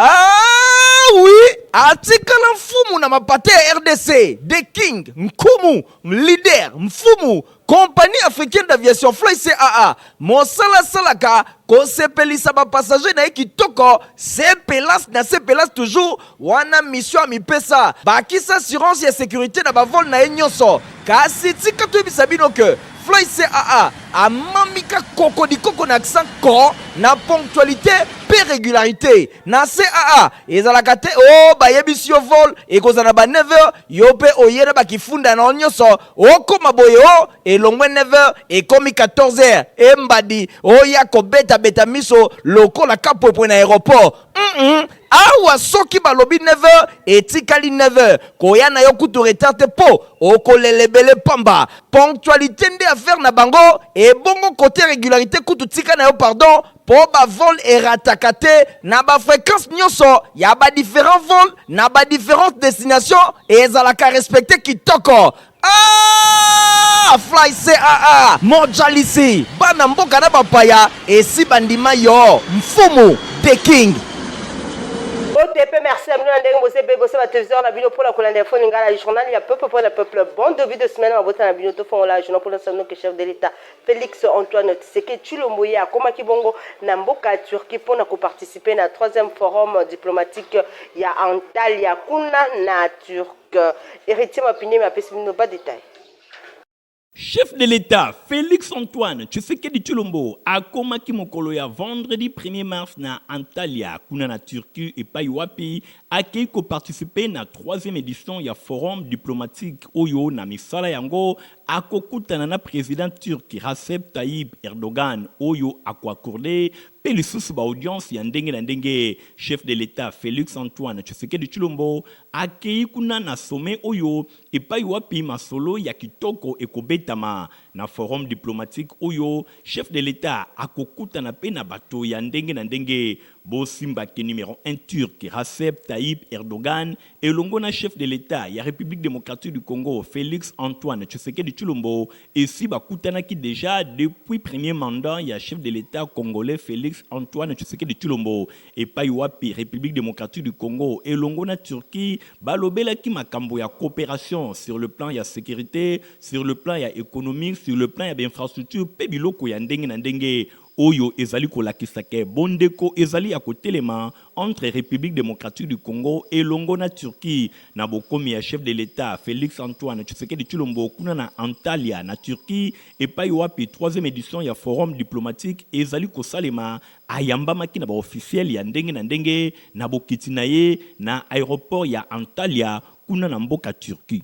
Ah oui, atikala mfumu na mapate ya RDC, The King, Nkumu, leader, mfumu, Compagnie africaine d'aviation Fly CAA, mosala asalaka kosepelisa ba passager na ye kitoko, sepelas na sepelas toujours, wana mission amipesa, bakisa assurance ya sécurité na ba vol na ye nyonso. Kasi tika toyebisa bino que Fly CAA amamika kokodikoko na accent ko na ponctualité mpe régularité. Na CAA ezalaka te o oh, bayebisi yo vol ekozala na ba 9h, yo mpe oye na bakifunda na yo nyonso okoma boye o oh, elongwe 9h ekomi 14h, embadi oya kobetabeta miso lokola kapwepwe na aéroport. Awa soki balobi 9h etikali 9h, koya na yo kutu retard te mpo okolela ebele pamba. Ponctualité nde affaire na bango, ebongo kote régularité kutu tika na yo pardon, mpo bavol erataka te na bafréquence nyonso ya badifférent vol na badifférentes destinations, ezalaka respecté kitoko. Ah, Fly CAA mojalisi bana mboka na bapaya esi bandima yo mfumu The King. OTP, merci à bino na ndenge bose bose ba téléviseur na bino mpona kolanda info lingala, journal ya peuple mpona peuple. Bon début de semaine mabota na bino. Tofongola journal mpona sano ke chef de l'État Félix Antoine Tshisekedi Tshilombo ye akomaki bongo na mboka ya Turquie mpona koparticiper na troisième forum diplomatique ya Antalya kuna na Turquie. Héritier Mapinemi apesi bino ba détail. Chef de l'État Félix Antoine Tshisekedi Tshilombo akomaki mokolo ya vendredi 1er mars na Antalya kuna na Turquie, epai wapi akei koparticiper na troisième édition ya forum diplomatique oyo. Na misala yango, akokutana na président turc Recep Tayyip Erdogan, oyo akoaccorder mpe lisusu baaudience ya ndenge na ndenge. Chef de l'État Félix Antoine Tshisekedi Tshilombo akei kuna na sommet oyo, epai wapi masolo ya kitoko ekobetama na forum diplomatique oyo. Chef de l'État akokutana mpe na bato ya ndenge na ndenge. Bosimbaki numéro 1 turc Recep Tayyip Erdogan elongo na chef de l'État ya République démocratique du Congo Félix Antoine Tshisekedi Tshilombo esi bakutanaki déjà depuis premier mandat ya chef de l'État congolais Félix Antoine Tshisekedi Tshilombo, epai wapi République démocratique du Congo elongo na Turquie balobelaki makambo ya coopération sur le plan ya sécurité, sur le plan ya économique, sur le plan ya bainfrastructure mpe biloko ya ndenge na ndenge oyo ezali kolakisa ke bondeko ezali ya kotelema entre République démocratique du Congo elongo na Turquie. Na bokomi ya chef de l'État Félix Antoine Tshisekedi Tshilombo kuna na Antalya na Turquie, epai wapi troisième édition ya forum diplomatique ezali kosalema, ayambamaki na baofficiel ya ndenge na ndenge na bokiti na ye na aéroport ya Antalya kuna na mboka Turquie.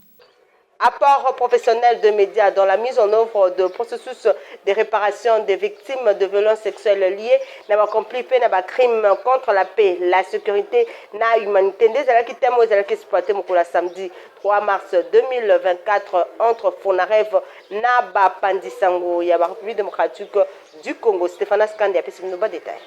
Apport professionnel de médias dans la mise en œuvre de processus de réparation des victimes de violences sexuelles liées na baconflit mpe na bacrime contre la paix, la sécurité na humanité, nde ezalaki thème oyo ezalaki exploité mokolo ya samedi 3 mars 2024 entre Fonarev na bapandisango ya barépublique démocratique du Congo. Stéphanas Kande apesi bino badétail.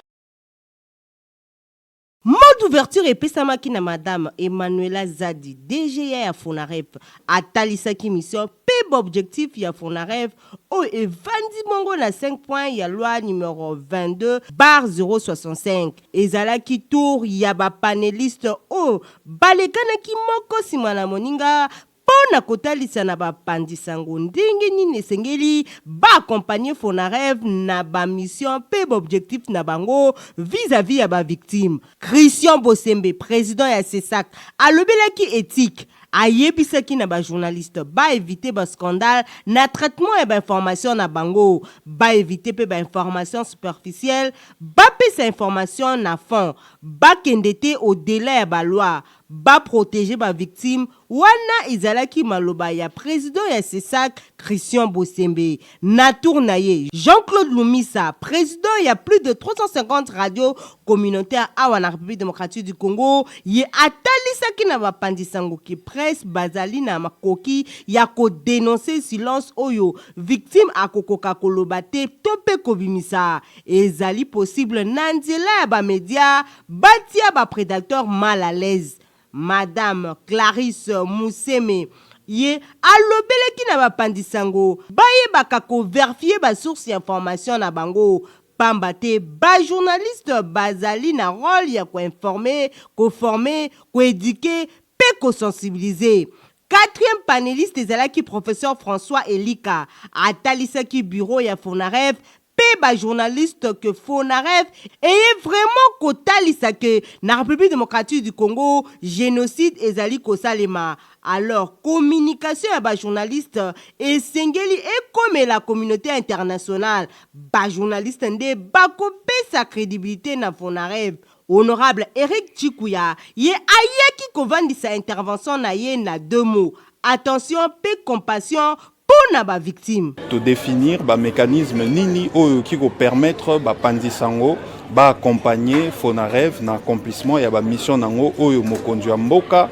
Mot d'ouverture epesamaki na madame Emmanuela Zadi, DGA ya Fonaref. Atalisaki mission mpe baobjectif ya Fonaref oyo evandi bongo na 5 points ya loi numéro 22/065. Ezalaki tour ya bapanéliste oyo balekanaki moko nsima na moninga mpo na kotalisa na bapandisango ndenge nini esengeli baaccompagner Fonarev na bamission mpe baobjectif na bango vis-à-vis ya bavictime. Christian Bosembe, président ya CSAC, alobelaki éthique. Ayebisaki na bajournaliste baéviter bascandale na traitement ya bainformation na bango, baéviter mpe bainformation superficielle, bapesa information na fond, bakende te au-delà ya baloi, baprotéger bavictime. Wana ezalaki maloba ya président ya CSAC, Christian Bosembe. Na tour na ye, Jean-Claude Lumisa, président ya plus de 350 radio communautaire awa na République démocratique du Congo, ye atalisaki na bapandisango ke presse bazali na makoki ya kodénoncer silence oyo victime akokoka koloba te to mpe kobimisa. Ezali possible na nzela ya bamédia batia baprédateur mal à l'aise. Madame Clarisse Museme, ye alobelaki na bapandisango bayebaka kovérifier basource ya information na bango. Pamba te ba journalistes bazali na role ya ko informer, ko former, ko eduquer pe ko sensibiliser. Quatrième paneliste ezalaki Professeur François Elika, atalisaki bureau ya Fonarev pe ba journalistes que Fonarev eye vraiment kotalisa que na Republique democratique du Congo genocide ezali kosalema. Alors communication ya ba journalistes esengeli ekomela communaute internationale. Ba journalistes nde bakopesa credibilite na Fonarev. Honorable Eric Tshikuya ye ayaki kovandisa intervention na ye na deux mots, attention pe compassion po na ba victimes. To definir ba mecanismes nini oyo ekoki ko permettre ba panzi sango ba accompagner Fonarev na accomplissement ya ba missions na yango oyo mokonzi ya mboka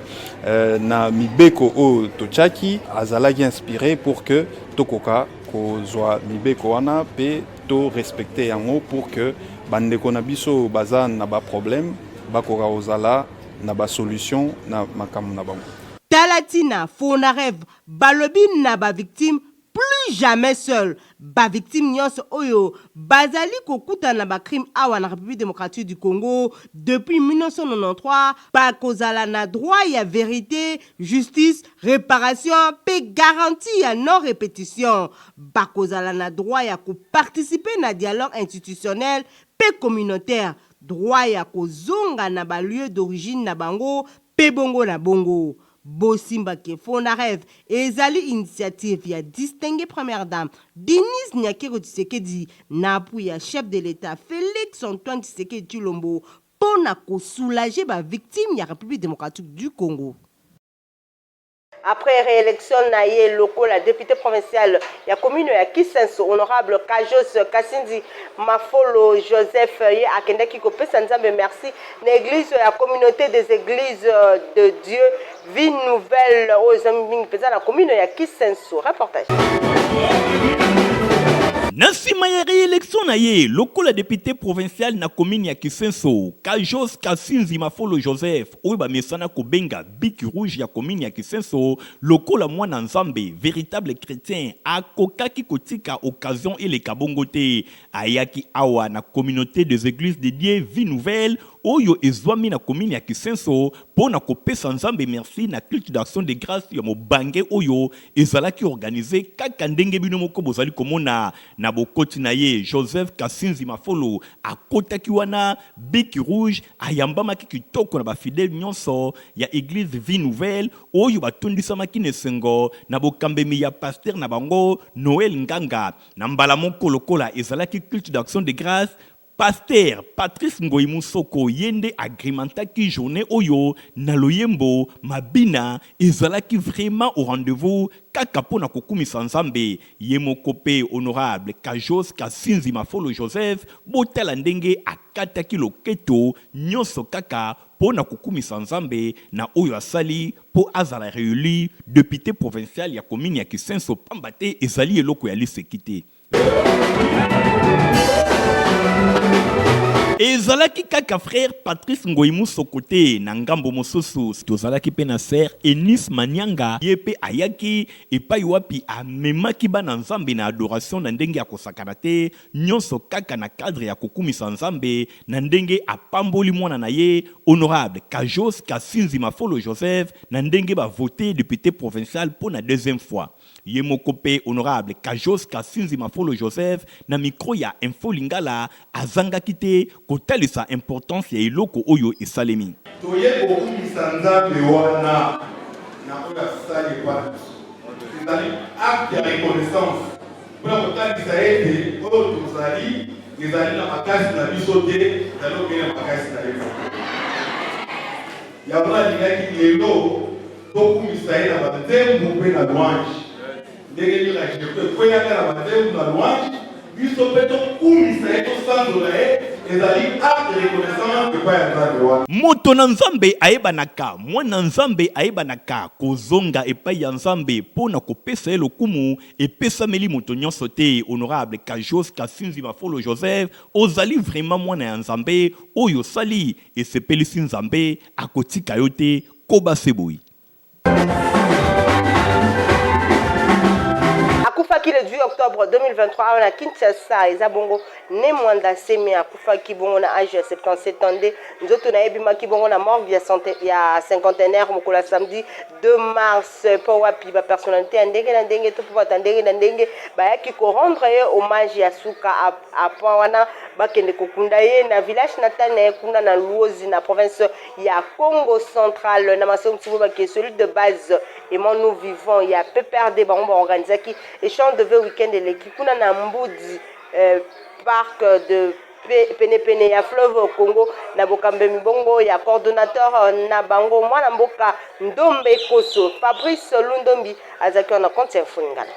na mibeko oyo totiaki azalaki inspire pour que tokoka kozwa mibeko wana pe to respecter yango pour que ba ndeko na biso oyo baza na ba problèmes bakoka kozala na ba solutions na makambo na bango. Tala tina Fonarev balobi na ba victimes plus jamais seul, ba victimes nionso oyo bazali kokutana na ba crimes awa na Republique democratique du Congo depuis 1993 bakozala na droit ya verite, justice, reparation pe garantie ya non repetition. Bakozala na droit ya ko participer na dialogue institutionnel pe communautaire, droit ya kozonga na ba lieux d'origine na bango pe bongo na bongo. Bosimba que Fonarev ezali initiative ya distinguee première dame Denise Nyakeru Tshisekedi na appui ya chef de l'Etat Felix Antoine Tshisekedi Tshilombo po na ko soulager ba victimes ya Republique democratique du Congo. Après reelection na ye lokola depute provincial ya commune ya Kisenso, honorable Kajos Kasindi Mafolo Joseph ye akendaki kopesa Nzambe merci na eglise ya communaute des eglises de Dieu Vie Nouvelle oyo ezwami mingi mpenza na commune ya Kisenso. Reportage. Na nsima ya reelection na ye lokola depute provincial na commune ya Kisenso, Kajos Kasinzi Mafolo Joseph oyo bamesana kobenga Bic rouge ya commune ya Kisenso lokola mwana Nzambe, veritable chretien, akokaki kotika occasion eleka bongo te. Ayaki awa na communaute des eglises de Dieu Vie Nouvelle oyo ezwami na commune ya Kisenso mpo na kopesa Nzambe merci na culte d'action de grace ya mobange oyo ezalaki organise kaka ndenge bino moko bozali komona. Na bokoti na ye, Joseph Kasinzi Mafolo akotaki wana Bic rouge ayambamaki kitoko na ba fidèles nionso ya eglise Vie Nouvelle oyo batondisamaki na esengo na bokambemi ya pasteur na bango Noël Nganga. Na mbala moko lokola ezalaki culte d'action de grace, pasteur Patrice Ngoyi Musoko ye nde agrementaki journee oyo na loyembo, mabina ezalaki vraiment au rendez-vous kaka mpo na kokumisa Nzambe. Ye moko mpe honorable Kajos Kasinzi Mafolo Joseph, botala ndenge akataki loketo, nionso kaka mpo na kokumisa Nzambe na oyo asali mpo azala reelu depute provincial ya commune ya Kisenso pamba te ezali eloko ya liseki te. Ezalaki kaka frère Patrice Ngoyi Musoko te, na ngambo mosusu tozalaki mpe na sœur Eunice Manianga, ye mpe ayaki epai wapi amemaki bana Nzambe na adoration na ndenge ya kosakana te, nionso kaka na cadre ya kokumisa Nzambe na ndenge apamboli mwana na ye Honorable Kajos Kasinzi Mafolo Joseph na ndenge ba voter depute provincial mpo na deuxième fois. Ye moko mpe Honorable Kajos Kasinzi Mafolo Joseph na micro ya Info Lingala azangaki te kotalisa importance ya eloko oyo esalemi. Toye kokumisa Nzambe wana na oyo asali epai na biso. Ezali acte ya reconnaissance mpo na kotalisa ete oyo tozali ezali na makasi na biso te, ezali obele na makasi na ye moko. Yango nalingaki lelo Tokumisa ye na ba nzembo mpe na louange. Ndenge mur ya Jericho ekweyaka na ba nzembo na louange, biso mpe tokumisa ye, tosanzola ye, ezali acte de reconnaissance epai ya Nzambe wana. Moto na Nzambe ayebanaka, mwana Nzambe ayebanaka, kozonga epai ya Nzambe mpo na kopesa ye lokumu epesameli moto nyonso te, Honorable Kajos Kasinzi Mafolo Joseph, ozali vraiment mwana ya Nzambe, oyo osali esepelisi Nzambe, akotika yo te, Koba se boye. Akufaki. Akufaki le 18 octobre 2023 awa na Kinshasa. Eza bongo Ne Muanda Nsemi, akufaki bongo na age ya 77 ans. Nde nzoto na ye ebimaki bongo na morgue ya, ya cinquantenaire mokolo ya samedi 2 mars, mpo wapi ba personnalité ya ndenge na ndenge to mpo bato ya ndenge na ndenge bayaki ko rendre ye hommage ya suka apres wana bakende kokunda ye na village natal na ye kuna na Luozi, na province ya Congo Central. Na masolo mosusu, bake cellule de base Aimons-nous vivants ya PPRD, bango baorganisaki échange de vœux week-end eleki kuna na Mbudi, parc de penepene ya fleuve Congo, na bokambemi bongo ya coordonnateur na bango, mwana mboka Ndombe Koso. Fabrice Lundombi azalaki wana compte ya Mfungala.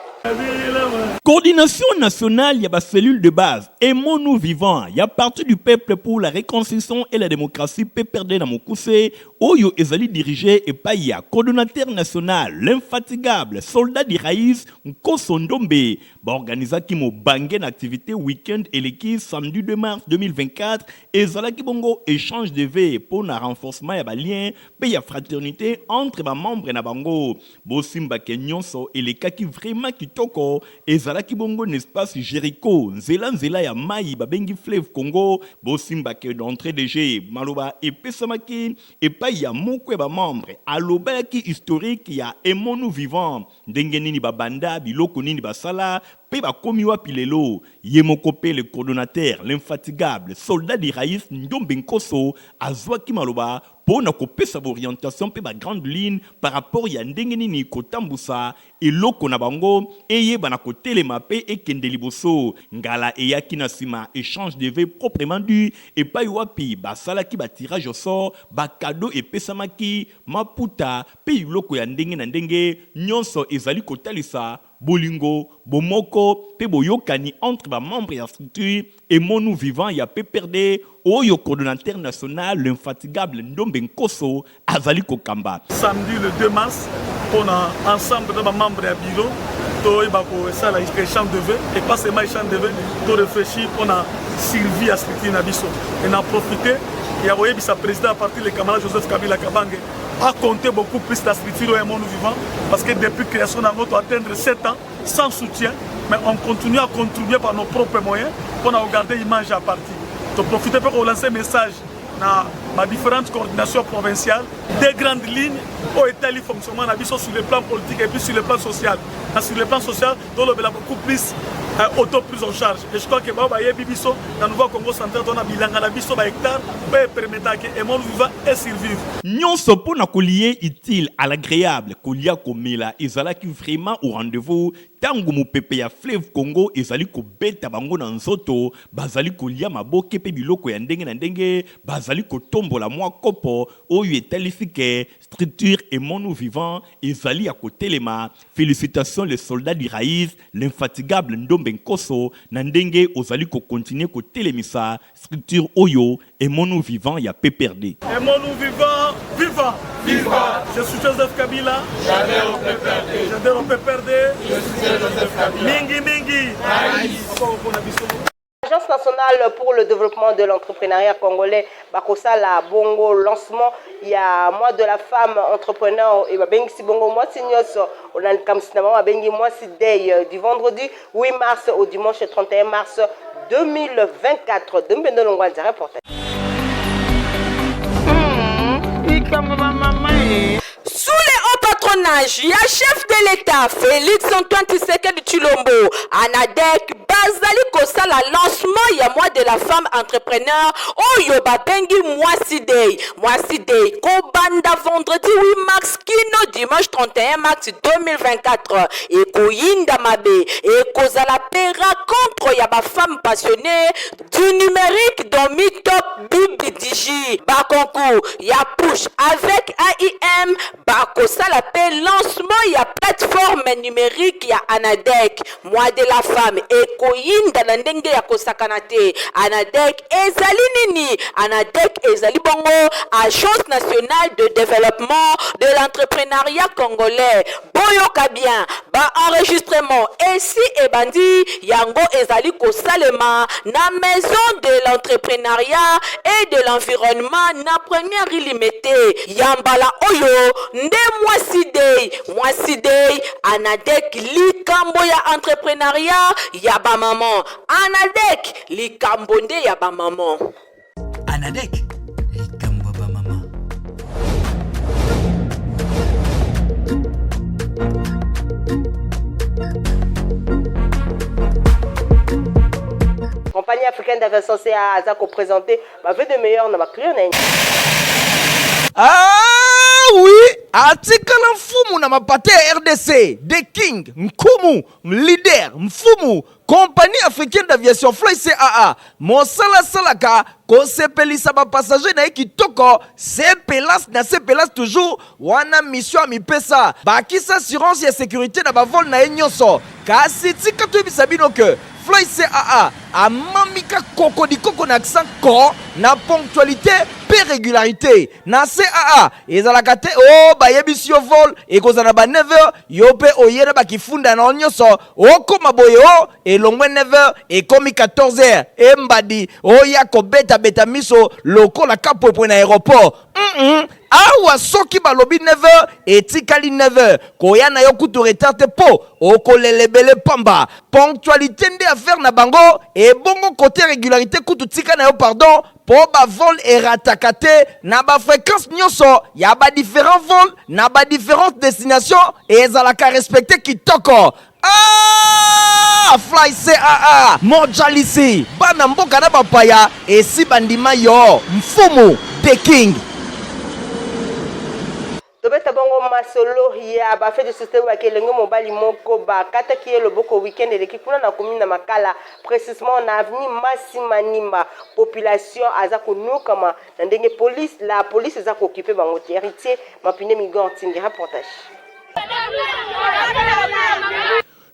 Coordination nationale ya cellule de base Aimons-nous vivants ya Parti du peuple pour la reconstruction et la démocratie, PPRD na mokuse, oyo ezali dirigé epai ya coordonnateur national, l'infatigable soldat du Raïs Nkoso Ndombe, baorganizaki mobange na activité week-end eleki samedi 2 mars 2024. Ezalaki bongo échange de vœux mpo na renforcement ya balien mpe ya fraternité entre bamembre na bango. Bosimbake nyonso elekaki vraiment kitoko. Ezalaki bongo na espace Jericho, nzela-nzela ya mai babengi fleuve Congo. Bosimbake, d'entrée de jeu, maloba epesamaki epai ya moko ya bamembre, alobelaki historique ya Aimons-nous vivants, ndenge nini babanda, biloko nini basala mpe bakomi wapi lelo. Ye moko mpe le coordonnateur, l'infatigable soldat du Raïs Ndombe Nkoso, azwaki maloba mpo na kopesa baorientation mpe bagrande ligne par rapport ya ndenge nini kotambusa eloko na bango eyeba na kotelema mpe ekende liboso. Ngala eyaki na nsima échange de vœux proprement dit, epai wapi basalaki batirage au sort, bacadeau epesamaki, maputa mpe biloko ya ndenge na ndenge. Nyonso ezali kotalisa bolingo, bomoko mpe boyokani entre bamembre ya structure Aimons-nous vivants ya PPRD, oyo coordonnateur national, l'infatigable Ndombe Nkoso, azali kokamba. Samedi le 2 mars, mpona ensemble na bamembre ya bureau, toyeba kosala échange de vœux, et pas seulement échange de vœux, to réfléchir mpona survie ya structure na biso. Et na profiter ya koyebisa président ya parti, le camarade Joseph Kabila Kabange, a compté beaucoup plus la structure oyo Aimons-nous vivants, parce que depuis création nango, to atteindre 7 ans sans soutien, mais on continue à contribuer par nos propres moyens mpona kogarder image ya parti. Toprofite mpe kolancer message na ba différentes coordinations provinciales, des grandes lignes oyo etali fonctionnement na biso sur le plan politique et puis sur le plan social. Na sur le plan social, tolobela beaucoup plus auto prise en charge, et je crois que bao bayebi biso na Nouveau Congo Central, to na bilanga na biso, bahectare oyo epermettaka Aimons vivant et survivre. Nyonso mpo na kolier utile à l'agréable, kolia komela ezalaki vraiment au rendez-vous. Ntango mopepe ya fleuve Congo ezali kobeta bango na nzoto, bazali kolia maboke mpe biloko ya ndenge na ndenge, bazali kotombola mwa kopo oyo etalisi ke structure Aimons-nous vivants ezali ya kotelema. Félicitations le soldat du Raïs, l'infatigable Ndombe Nkoso, na ndenge ozali kokontinue kotelemisa structure oyo Aimons-nous vivants ya PPRD. Aimons-nous vivants, vivant! Viva! Je suis Joseph Kabila. J'adhère au PPRD. J'adhère au PPRD. Je soutiens Joseph Kabila. Mingi mingi. Agence nationale pour le développement de l'entrepreneuriat congolais bakosala bongo lancement ya mois de la femme entrepreneur e babengisi bongo mwasi nyonso na likamwisi na bango babengi Mwasi Day, du vendredi 8 mars au dimanche 31 mars 2024. Dombendo Longwanza reportage. Likambo bamama e. Sous le haut patronage ya chef de l'État Félix Antoine Tshisekedi Tshilombo, ANADEC bazali kosala lancement ya mois de la femme entrepreneur oyo babengi Mwasi Day. Mwasi Day kobanda vendredi 8 mars kino dimanche 31 mars 2024. Ekoyinda mabe, ekozala mpe rencontre ya bafemme passionnées du numérique dans Mitop BBDG, baconcours ya push avec AIM. Bakosala mpe lancement ya plateforme numérique ya ANADEC. Mois de la femme ekoyinda na ndenge ya kosakana te. ANADEC ezali nini? ANADEC ezali bongo Agence nationale de développement de l'entrepreneuriat congolais. Boyoka bien, baenregistrement esi ebandi. Yango ezali kosalema na Maison de l'entrepreneuriat et de l'environnement, na Première Limete. Ya mbala oyo nde Mwasi Day. Day, Mwasi Day, Anadec likambo ya entrepreneuriat ya ba maman. Anadec likambo nde ya ba maman. Anadec likambo ya ba mama. Compagnie africaine d'aviation CAA aza ko présenter ba vœux de meilleur na ba clients na ye. Ah oui, atikala mfumu na mapate ya RDC, The King, Nkumu, leader, mfumu, Compagnie africaine d'aviation Fly CAA, mosala asalaka kosepelisa ba passagers na ye kitoko, sepelas na sepelas toujours, wana mission amipesa, bakisa assurance ya securite na ba vol na ye nyonso. Kasi tika toyebisa bino que Fly CAA amamika kokodikoko na accent ko na ponctualite pe regularite. Na CAA ezalaka te oh bayebisi yo vol ekozala na ba 9 heures yo pe oye na ba kifunda na yo nyonso okoma boye oh elongwe 9 heures ekomi 14 heures embadi oya kobeta beta miso lokola kapwepwe na aeroport mm awa soki balobi 9 heures etikali 9 heures koya na yo kutu retard te po okolela ebele pamba ponctualite nde affaire na bango ebongo cote regularite kutu tika na yo pardon Po ba vol erataka te na ba frequences nionso ya ba differents vols na ba differentes destinations ezalaka respecter kitoko. Ah! Fly CAA Mojalisi bana mboka na bapaya esi bandima yo Mfumu The King. Tobeta bongo masolo ya ba faits de societe oyo baki elenge mobali moko bakataki ye loboko week-end eleki kuna na commune na Makala precisement na avenue Masimanimba. Population aza konokama na ndenge police la police eza ko occuper bango te. Heritier Mapine Migor Ntingi reportage.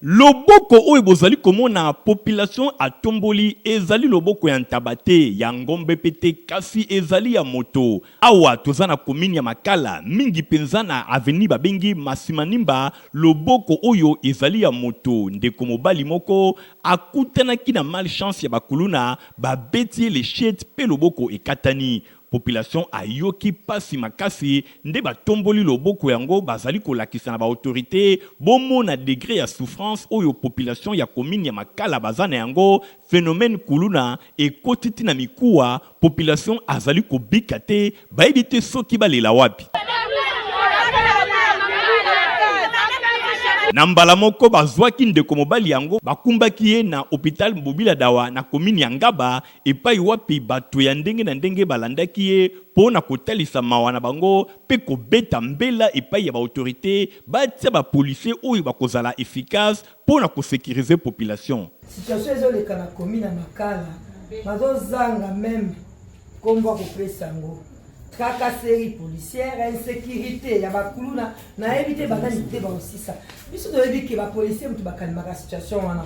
Loboko oyo bozali komona population atomboli ezali loboko ya ntaba te, ya ngombe pe te kasi ezali ya moto. Awa toza na commune ya Makala, mingi penza na avenue babengi Masimanimba, loboko oyo ezali ya moto. Ndeko mobali moko akutanaki na malchance ya ba kuluna, babeti ye lechette pe loboko ekatani. Population ayoki pasi makasi nde batomboli loboko yango bazali kolakisa na ba autorites bomona degre ya souffrance oyo population ya commune ya Makala baza na yango, phenomène kuluna ekoti ti na mikuwa, population azali kobika te bayebi te soki balela wapi. Na mbala moko bazwaki ndeko mobali yango bakumbaki ye na hopital Bobila Dawa na commune ya Ngaba epai wapi bato ya ndenge na ndenge balandaki ye mpo na kotalisa mawa na bango mpe kobeta mbela epai ya ba autorites batia ba policiers oyo bakozala efficaces mpo na ko securiser population. Situation ezo leka na commune ya Makala bazo zanga meme kombo ya kopesa yango tracasserie policière insecurite ya bakuluna nayebi te banani te bakosisa biso toyebi ke bapolisier moto bakalimaka situation wana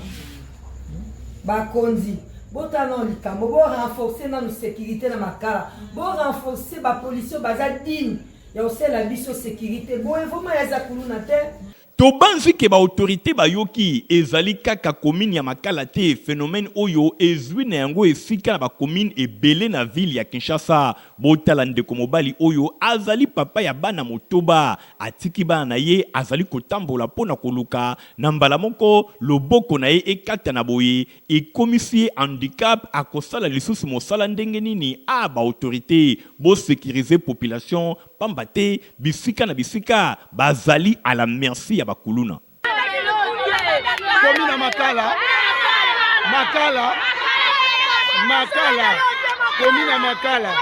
bakonzi botala nano likambo bo renforcer nano sécurité na makala bo renforcer bapolisier baza digne ya kosalela biso sécurité boye vraimen ya kuluna te. Tobanzi ke ba autorites bayoki, ezali kaka commune ya Makala te, phenomène oyo ezui na yango esika na ba communes ebele na ville ya Kinshasa. Botala ndeko mobali oyo azali papa ya bana motoba, atiki bana na ye azali kotambola mpo na koluka, na mbala moko loboko na ye ekatana boye ekomisi ye handicap, akosala lisusu mosala ndenge nini? Ah ba autorites bo securiser population pamba te bisika na bisika bazali à la merci ya ba kuluna. Komi na Makala, Makala, Makala, komi na Makala.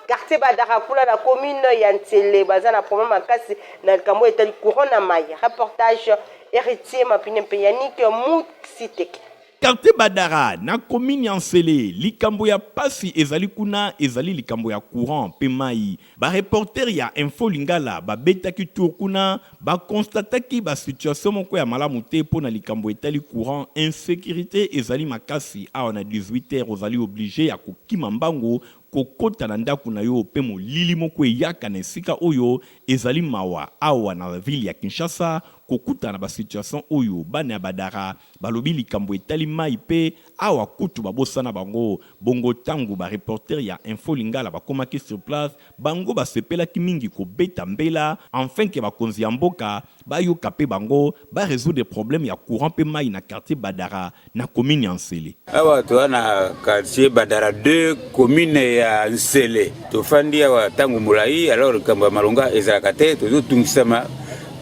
Quartier Badara kuna na commune ya Nsele baza na problème makasi na likambo etali courant na mayi. Reportage Heritier Mapine mpe Yannick Muksiteke. Quartier Badara, na commune ya Nsele, likambo ya pasi ezali kuna ezali likambo ya courant pe mayi. Ba reporters ya Info Lingala babetaki tour kuna, ba constataki ba situation moko ya malamu te po na likambo etali courant, insecurite ezali makasi awa na 18 heures ozali oblige ya kokima mbangu. kokota na ndako na yo pe molili moko eyaka na esika oyo ezali mawa awa na ville ya Kinshasa kokutana na ba situation oyo bana ya Badara balobi likambo etali mayi pe awa kutu babosana bango bongo tango ba reporters ya Info Lingala bakomaki sur place Bango basepelaki mingi kobeta mbela enfin que bakonzi ya mboka bayoka pe bango ba resoudre problème ya courant pe mayi na quartier Badara na commune ya Nsele. Awa toza na quartier Badara 2 commune ya Nsele, tofandi awa tango molayi alors likambo ya malonga ezalaka te, tozotungisama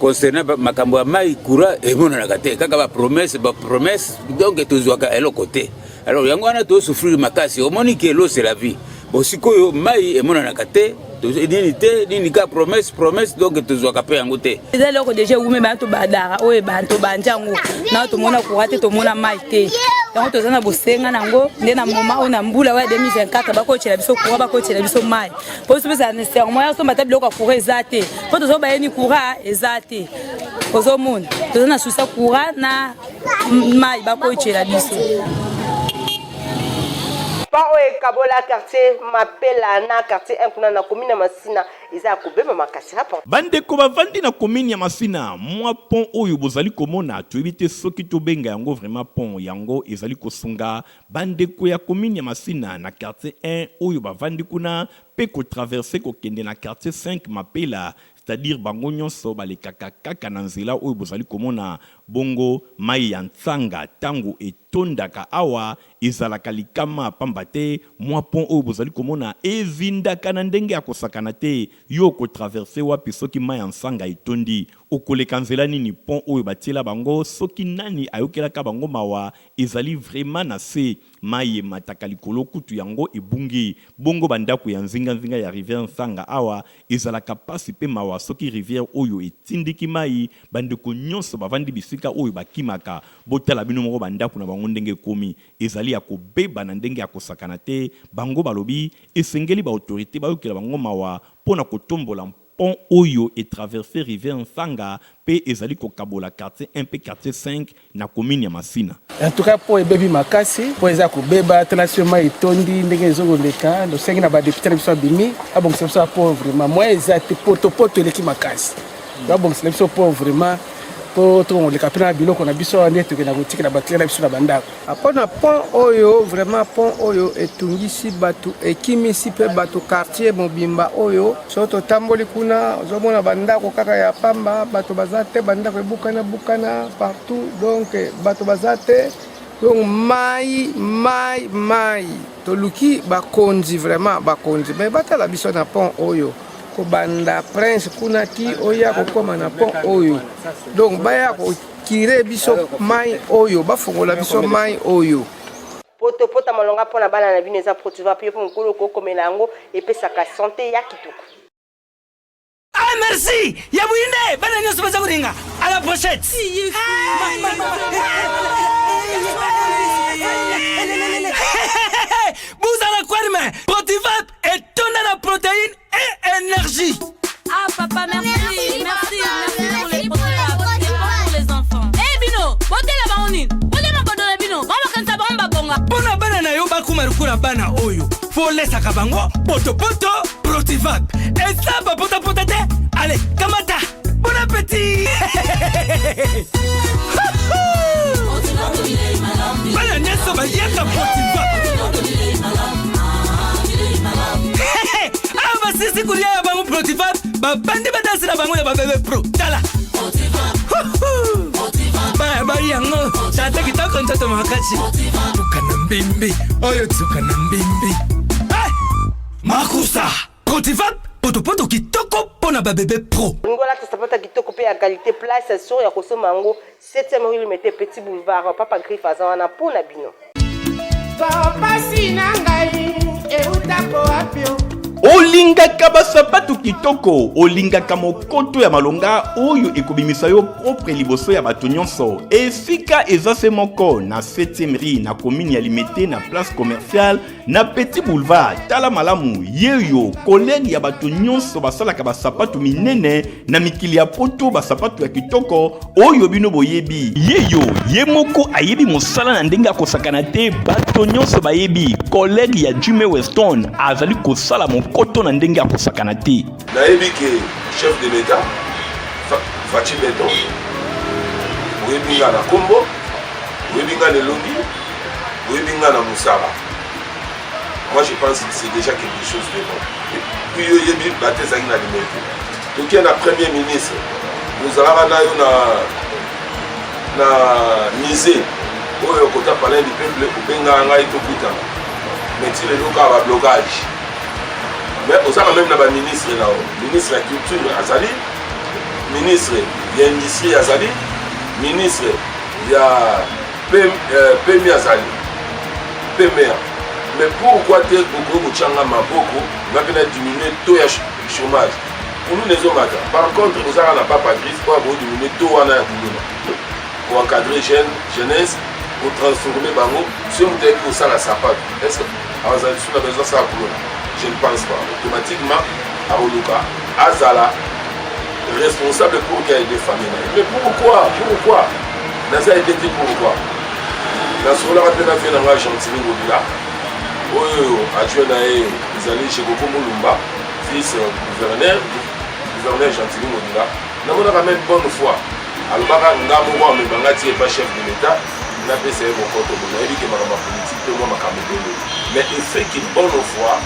concernant makambo ya mayi courant emonanaka te, kaka ba promesse ba promesse donc tozwaka eloko te. Alors yango wana to souffrir makasi, omoni que l'eau c'est la vie. Bon sikoyo mai emonanaka te, nini te, nini ka promesse promesse donc tozwaka pe yango te. Eza eloko deja ewume bana tobadara oyo ebanda tobandi yango na tomona courant te tomona mai te yango toza na bosenga na yango nde na moma oyo na mbula oyo ya 2024 bakotyela biso courant bakotyela biso mai mpo biso mpe nécessairement ya somba ata biloko ya courant eza te mpo tozo bayeni courant eza te ozomona toza na susa courant na mai bakotyela biso. Pont oyo ekabola quartier Mapela na quartier 1 kuna na commune ya Masina eza ya kobeba makasi. Rapport. Bandeko bavandi na commune ya Masina, mwa pont oyo bozali komona toyebi te soki tobenga yango vraiment pont, yango ezali kosunga bandeko ya commune ya Masina na quartier 1 oyo bavandi kuna mpe ko traverser kokende na quartier 5 Mapela C'est à dire bango nionso balekaka kaka na nzela oyo bozali komona, bongo mayi ya Nsanga tango etondaka awa ezalaka likama pamba te mwa pont oyo bozali komona ezindaka na ndenge ya kosakana te, yo oko traverser wapi soki mayi ya Nsanga etondi? Okoleka nzela nini? Pont oyo batiela bango soki nani ayokelaka bango mawa ezali vraiment na se. Mayi emataka likolo kutu yango ebungi. Bongo ba ndako ya nzinga nzinga ya rivière Nsanga awa ezalaka pasi pe mawa soki rivière oyo etindiki mayi, ba ndeko nionso bavandi bisika oyo bakimaka. Botala bino moko ba ndako na bango ndenge ekomi. Ezali ya kobeba na ndenge ya kosakana te. Bango balobi esengeli ba autorites bayokela bango mawa po na kotombola Pont oyo e traverser rivière Nsanga pe ezali kokabola quartier 1 pe quartier 5 na commune ya Masina. En tout cas pont ebebi makasi, pont eza kobeba, tala soki mayi etondi ndenge ezo koleka, tosengi na ba depute na biso abimi abongisa biso pont vraiment, moyen eza te, potopoto eleki makasi, babongisela biso pont vraiment po tokoleka mpe na biloko na biso awa nde tokenda kotikela ba client na biso na bandako. Mpo na pont oyo vraiment pont oyo etungisi batu ekimisi pe batu quartier mobimba oyo soki totamboli kuna ozomona bandako kaka ya pamba bato baza te bandako ebukana bukana partout donc bato baza te donc mai mai mai toluki bakonzi vraiment bakonzi mais batala biso na pont oyo kobanda prince kuna ti oya kokoma na pont oyo donc baya Kire biso mai oyo bafongola biso mai oyo. Poto pota malonga pona bana na bino eza protiva pe yo pe mokolo okokomela yango epesaka sante ya kitoko. Ah merci ya buinde bana nyonso baza kolinga à la prochaine. Bozala kwarme Protivap etonda na protéine et énergie. Ah papa merci merci merci, merci pour les Protivap c'est bon pour les enfants. Eh bino botela bango nini bolia mabodo na bino bango bakanisa bango babonga. Mpo na bana na yo bakoma lokola bana oyo folesaka bango potopoto Protivap eza bapotapota te ale kamata bon appétit bana nyonso baliaka Protivap awa basisi kolia ya bango Protivap babandi badansi na bango ya babebe pro tala baya bayi yango tata kitoko nzoto makasi tuka na mbimbi oyo tuka na mbimbi makusa Protivap potopoto kitoko mpo na babebe pro. Olingi olata sapato ya kitoko pe ya qualite place ya sur ya kosomba yango 7e rue limete petit boulevard papa griffe aza wana po na bino. Pasi na ngai eutako wapi o? Olingaka basapatu kitoko, olingaka mokoto ya malonga oyo ekobimisa yo propre liboso ya bato nyonso. Esika eza se moko na 7e rue na commune ya Limete na place commerciale na Petit Boulevard. Tala malamu, yeyo collègue ya bato nyonso basalaka basapatu minene na mikili ya poto, basapatu ya kitoko oyo bino boyebi. Yeyo ye moko ayebi mosala na ndenge ya kosakana te, bato nyonso bayebi. Collègue ya Jimmy Weston azali kosala mokoto na ndenge ya kosakana te. Nayebi ke chef de l'Etat Fatshi Beton, oyebi nga na kombo, oyebi nga na elongi, oyebi nga na mosala. Moi je pense que c'est déjà quelque chose de bon. Et puis yo oyebi bato ezalaki na limete. Toke na premier ministre, ozalaka na yo na na musée oyo kota palais du peuple, obengaka ngai tokutana, mais ti lelo kaka ba blocage. Mais ozalaka meme na ba ministre na yo, ministre ya culture azali, ministre ya industrie azali, ministre ya pemi azali, pmr. Mais pourquoi te okoki kotya nga maboko, nga mpe na diminue taux ya chômage, kuluna ezomata. Par contre ozalaka na papa griffe oyo akodiminuer taux wana ya kuluna, koencadrer jeune jeunesse, kotransformer bango. Soki moto ayebi kosala sapato, est ce que azala lisusu na besoin asala kuluna? Je ne pense pas. Automatiquement akoluka azala responsable pour qu'il aide famille na ye. Mais pourquoi, pourquoi naza aide te? Pourquoi? Nasololaka mpe na vie na ngai Gentili Ngobila, oyo adjoint na ye ezali Jekoko Mulumba, vice gouverneur, gouverneur Gentili Ngobila. Namonaka même bonne foi, alobaka nga moko amema nga ti epa chef de l'État, napesa ye mokoto. Bo nayebi ke makambo ya politike mpe mwa makambo ebele, mais effet ke bonne foi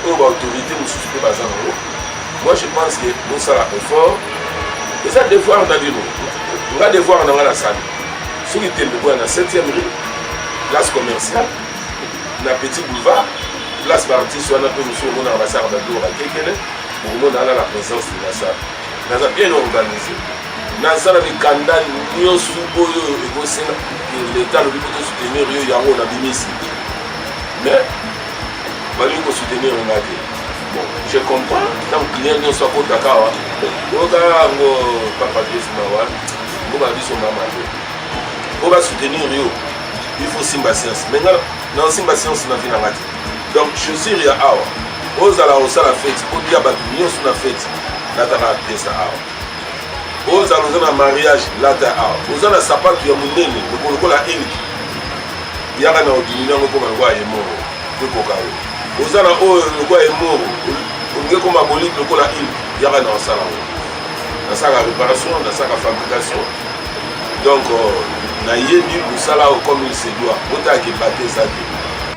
oyo baautorité mosusu mpe baza nango, moi je pense que bosala effort, eza devoir na bino. Nga devoir na nga nasali, soki tembe boya na 7e rue, place commerciale, na Petit Boulevard, place baartiste wana mpe mosusu omonaka basalaka babiloko bakekele, bokomona wana la présence de la salle. Naza bien organisé, naza na mikanda nyonso oyo ekosenga leta alobi mpo tosoutenir yo, yango nabimisi, mais balingi kosoutenir nga te. Bon, je comprends, ntango client nyonso akotaka awa, oyoka yango papa Chris mawa mboka na biso mama te. Mpo basoutenir yo, il faut simba science, mais nga na simba science na vie na nga te. Donc chaussure ya awa, ozala osala feti, otia bato nyonso na feti, lataka pièce awa. Ozala oza na mariage, lata awa. Oza na sapatu ya monene lokola eliki, yaka na odimini yango ekoma lokola ye moko po ekoka yo. Oza na oyo lokola ye moko, olingi ekoma bolite lokola ile, yaka na osala yango. Nasalaka réparation, nasalaka fabrication, donc nayebi mosala oyo comme il se doit. Botalaka ebate eza te.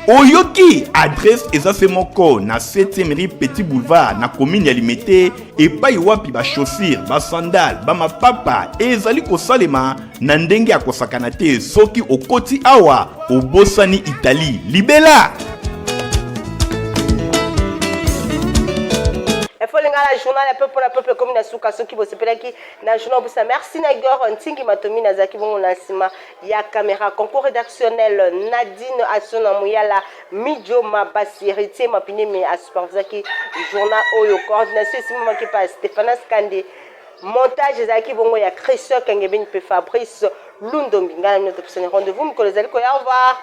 Oyoki adresse eza se moko na 7e rue Petit Boulevard na commune ya Limete, epai wapi bachaussure, basandale, bamapapa ezali kosalema na ndenge ya kosakana te. Soki okoti awa, obosani Italie libela. Info Lingala, journal ya peuple na peuple, ekomi na suka. Soki bosepelaki na journal obusa, merci na Igor Ntingi Matomi, nazalaki bongo na nsima ya caméra. Concours rédactionnel, Nadine Asona Muyala, Mijo Mabasi, Héritier Mapineme asupervisaki journal oyo. Coordination esimamaki pa Stéphanas Kande, montage ezalaki bongo ya Christian Kengebeni mpe Fabrice Lundombi. Ngai na bino topesani rendez-vous mikolo ezali koya. Au revoir.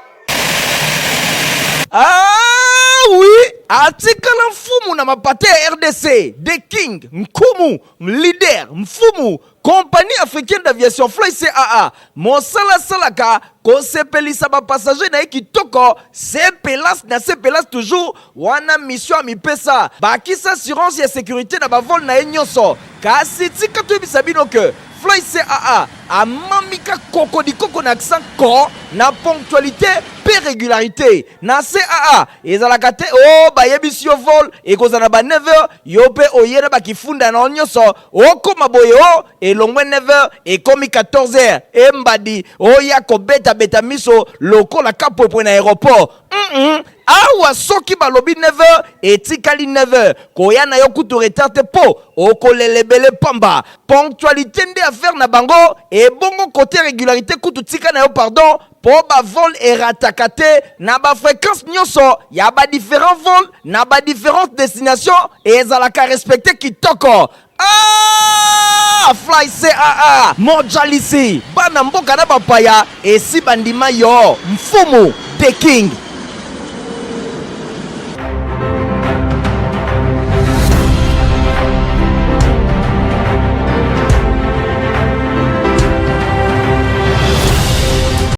Ah oui, atikala mfumu na mapate ya RDC, The King, Nkumu, leader, mfumu, Compagnie africaine d'aviation Fly CAA, mosala asalaka kosepelisa bapassager na ye kitoko, sepelas na sepelas toujours wana mission amipesa, bakisa assurance ya sécurité na bavol na ye nyonso. Kasi tika toyebisa bino ke Fly CAA amamika kokodikoko na accent ko na ponctualité mpe régularité. Na CAA ezalaka te o bayebisi yo vol ekozala na ba 9h, yo mpe oye na bakifunda na yo nyonso, okoma boye o elongwe 9h ekomi 14h, embadi oya kobetabeta miso lokola kapwepwe na aéroport. Awa soki balobi 9h etikali 9h, koya na yo kutu retard te mpo okolela ebele pamba. Ponctualité nde. affaire na bango. Ebongo kote régularité kutu tika na yo pardon, mpo bavol erataka te na bafréquence nyonso ya badifférent vol na badifférentes destination, ezalaka respecté kitoko. Ah, Fly CAA mojalisi bana mboka na bapaya esi bandima yo, mfumu the king.